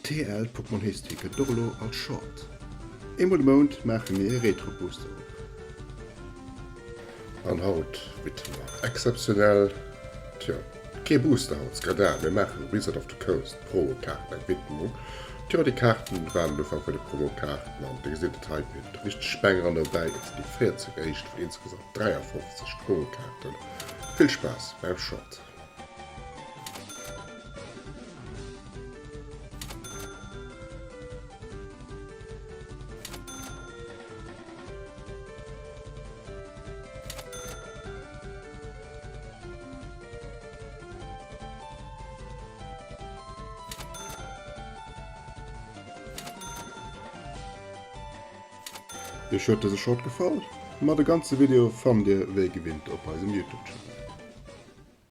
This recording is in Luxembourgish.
TL Pokémon History gëtt et och elo als Short. Eemol de Mount maache mir e Retro Booster op. An haut widme mer exzeptionell, tjo, kee Booster haut, Skandal, mir maachen Wizard of the Coast Promokaarten eng Widmung. Tjo, déi Kaarten waren den Ufank vun de Promokaarten an dir gesitt et hei, mir hunn richteg Banger dobäi, et sinn déi 40 éischt vun insgesamt 53 Promokaarten. Vill Spaass beim Short! Iech huet dëse Short gefall? Ma de ganze Video fannt dir wéi gewinnt op eisem Youtube Channel.